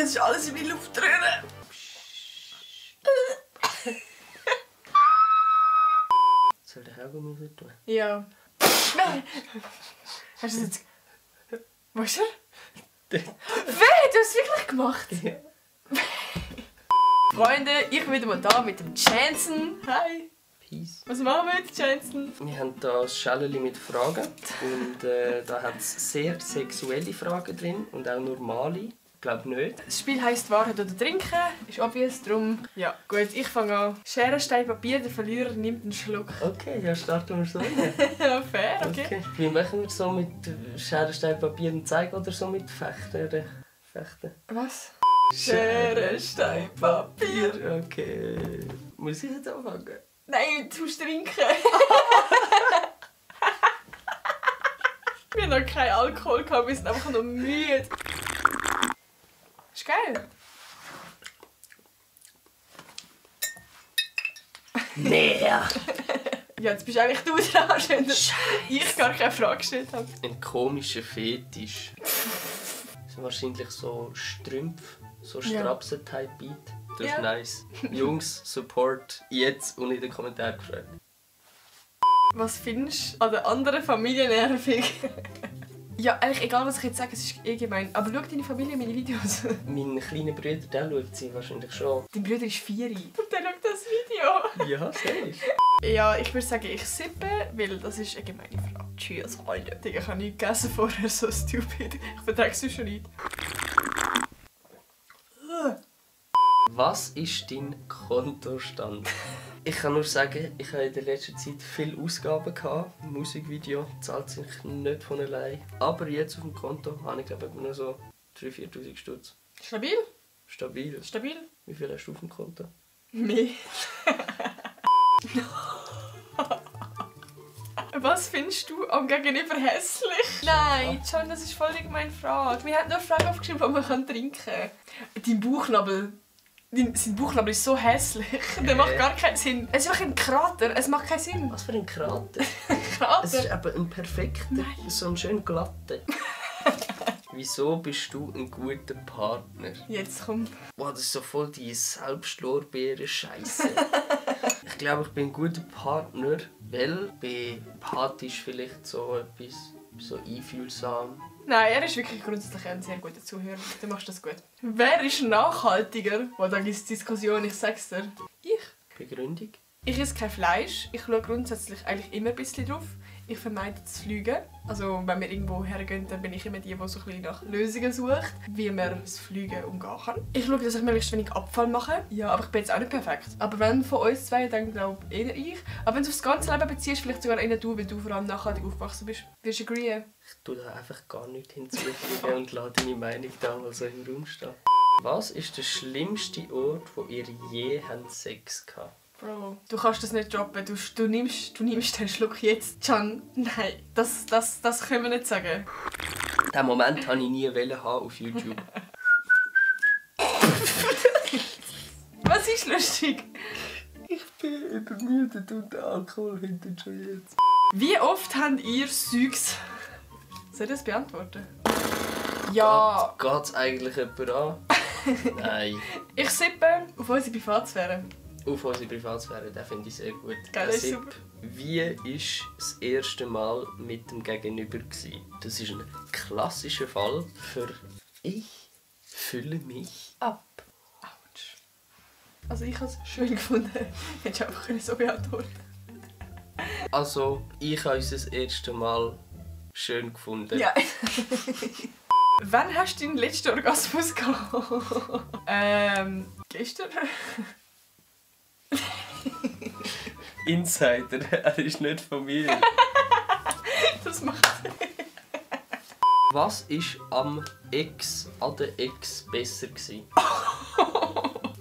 es ist alles in meiner Luftröhre. Soll der Haargummi so tun? Ja. Nein! Hast du das jetzt... Wo ist er? Weh, du hast es wirklich gemacht? Ja. Freunde, ich bin wieder mal da mit dem Jansen. Hi! Peace. Was machen wir jetzt, Jansen? Wir haben hier ein Schälchen mit Fragen. Und da hat es sehr sexuelle Fragen drin und auch normale. Ich glaube nicht. Das Spiel heisst Wahrheit oder Trinken. Ist obvious, darum... Ja, gut, ich fange an. Schere, Stein, Papier, der Verlierer nimmt einen Schluck. Okay, ja, starten wir so. Ja, fair, okay. Wie machen wir so mit Schere, Stein, Papier und Zeigen oder so mit Fechten? Oder Fechten? Was? Schere, Stein, Papier. Okay. Muss ich jetzt anfangen? Nein, du musst trinken. Wir haben noch keinen Alkohol gehabt, wir sind einfach noch müde. Ist geil. Nee! Ja, jetzt bist eigentlich du dran, schön, dass ich gar keine Frage gestellt habe. Ein komischer Fetisch. Das sind wahrscheinlich so Strümpfe, so Strapsen-Type-Beat. Das ist nice. Jungs, Support jetzt und in den Kommentaren gefragt. Was findest du an der anderen Familie nervig? Ja, eigentlich egal was ich jetzt sage, es ist eh gemein. Aber schau deine Familie meine Videos. Mein kleiner Bruder, der schaut sie wahrscheinlich schon. Dein Bruder ist 4 und der schaut das Video. Ja, safe. Ja, ich würde sagen, ich sippe, weil das ist eine gemeine Frage. Tschüss, Freunde. Digga, ich habe nichts gegessen vorher, so stupid. Ich vertrage es schon nicht. Was ist dein Kontostand? Ich kann nur sagen, ich habe in der letzten Zeit viele Ausgaben gehabt. Musikvideo zahlt sich nicht von allein. Aber jetzt auf dem Konto habe ich glaube ich nur so 3'000–4'000 Stutz. Stabil? Stabil. Stabil? Wie viel hast du auf dem Konto? Mehr. Was findest du am Gegenüber hässlich? Nein, John, das ist voll nicht meine Frage. Wir haben nur Fragen aufgeschrieben, die man trinken kann. Dein Bauchnabel. Sein Bauchnabel ist so hässlich. Der macht gar keinen Sinn. Es ist einfach ein Krater. Es macht keinen Sinn. Was für ein Krater? Krater? Es ist eben ein perfekter, Nein. so ein schön glatter. Wieso bist du ein guter Partner? Jetzt kommt. Boah, das ist so voll die Selbstlorbeeren-Scheiße. Ich glaube, ich bin ein guter Partner, weil ich bin empathisch vielleicht so etwas, so einfühlsam. Nein, er ist wirklich grundsätzlich ein sehr guter Zuhörer. Du machst das gut. Wer ist nachhaltiger? Oh, da gibt es Diskussion, ich sag's dir. Ich. Begründung? Ich esse kein Fleisch. Ich schaue grundsätzlich eigentlich immer ein bisschen drauf. Ich vermeide das Fliegen. Also wenn wir irgendwo hergehen, dann bin ich immer die so ein bisschen nach Lösungen sucht, wie man das Fliegen umgehen kann. Ich schaue, dass ich möglichst wenig Abfall mache. Ja, aber ich bin jetzt auch nicht perfekt. Aber wenn von uns zwei, dann glaube ich eher ich. Aber wenn du aufs ganze Leben beziehst, vielleicht sogar eher du, weil du vor allem nachhaltig aufgewachsen bist. Wirst du agreeen? Ich tue da einfach gar nichts hinzufügen und lasse deine Meinung da mal so im Raum stehen. Was ist der schlimmste Ort, wo ihr je Sex gehabt habt? Bro, du kannst das nicht droppen. Du nimmst den Schluck jetzt. Can, nein, das können wir nicht sagen. Diesen Moment wollte ich nie haben auf YouTube. Was ist lustig? Ich bin übermüdet und der Alkohol hinter schon jetzt. Wie oft habt ihr Zeugs? Soll ich das beantworten? Ja. Geht's eigentlich jemand an? Nein. Ich sippe auf unsere Privatsphäre. Auf unsere Privatsphäre, den finde ich sehr gut. Geil, ist super. Wie war das erste Mal mit dem Gegenüber? Das ist ein klassischer Fall für «Ich fülle mich ab». Autsch. Also ich habe es schön gefunden. Hättest du einfach so beantworten. Also, ich habe unser erstes Mal schön gefunden. Ja. Wann hast du deinen letzten Orgasmus gehabt? Gestern? Insider, er ist nicht von mir. Das macht Sinn. Was war an der Ex besser gewesen?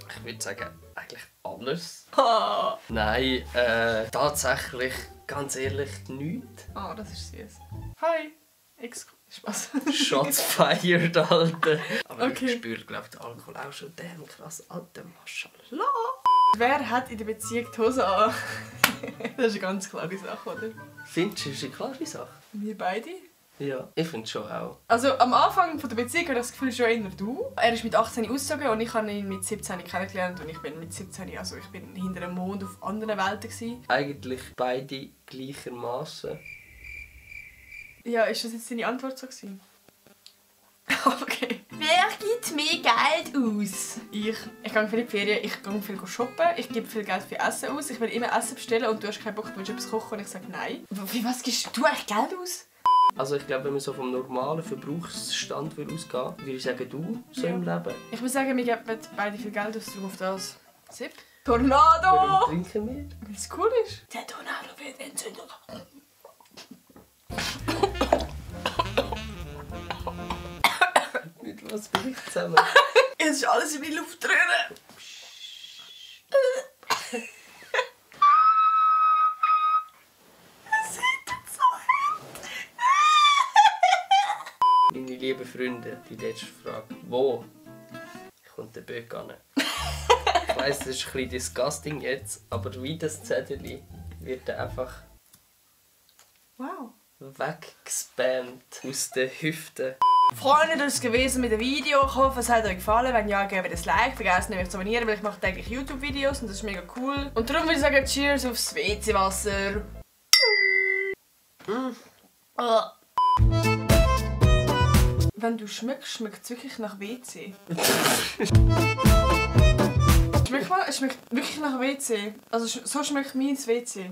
Ich würde sagen, eigentlich alles. Oh. Nein, tatsächlich, ganz ehrlich, nichts. Oh, das ist süß. Hi. Spaß. Shots fired, Alter. Aber Okay. ich spüre, glaube ich, den Alkohol auch schon. Damn, krass, Alter, Maschallah. Wer hat in der Beziehung die Hose an? Das ist eine ganz klare Sache, oder? Findest du, das ist eine klare Sache? Wir beide. Ja, ich finde schon auch. Also am Anfang der Beziehung habe ich das Gefühl schon eher du. Er ist mit 18 ausgezogen und ich habe ihn mit 17 kennengelernt und ich bin mit 17, also ich bin hinter dem Mond auf anderen Welten gewesen. Eigentlich beide gleichermaßen. Ja, ist das jetzt deine Antwort so gewesen? Okay. Wer gibt mehr Geld aus? Ich gehe viel in die Ferien, ich gehe viel shoppen, ich gebe viel Geld für Essen aus, ich will immer Essen bestellen und du hast keinen Bock, du willst etwas kochen und ich sage nein. Wie was gibst du eigentlich Geld aus? Also ich glaube, wenn man so vom normalen Verbrauchsstand ausgehen würde ich sagen, du so im Leben. Ich würde sagen, wir geben beide viel Geld aus, auf das. Zip. Warum Tornado! trinken wir? Weil es cool ist. Der Tornado wird entzündet. Mit was bin ich zusammen? Es ist alles in die Luft drin. Meine lieben Freunde, die letzte Frage. Wo kommt der Böck an? Ich weiss, das ist ein bisschen disgusting jetzt, aber wie das Zettel wird er einfach Wow. weggespammt aus den Hüften. Freunde, das war es gewesen mit dem Video. Ich hoffe, es hat euch gefallen. Wenn ja, gebt ein Like. Vergesst nicht, mich zu abonnieren, weil ich mache täglich YouTube-Videos und das ist mega cool. Und darum würde ich sagen, Cheers aufs WC-Wasser. Wenn du schmeckst, schmeckt es wirklich nach WC. Schmeckt mal, es schmeckt wirklich nach WC. Also so schmeckt meins WC.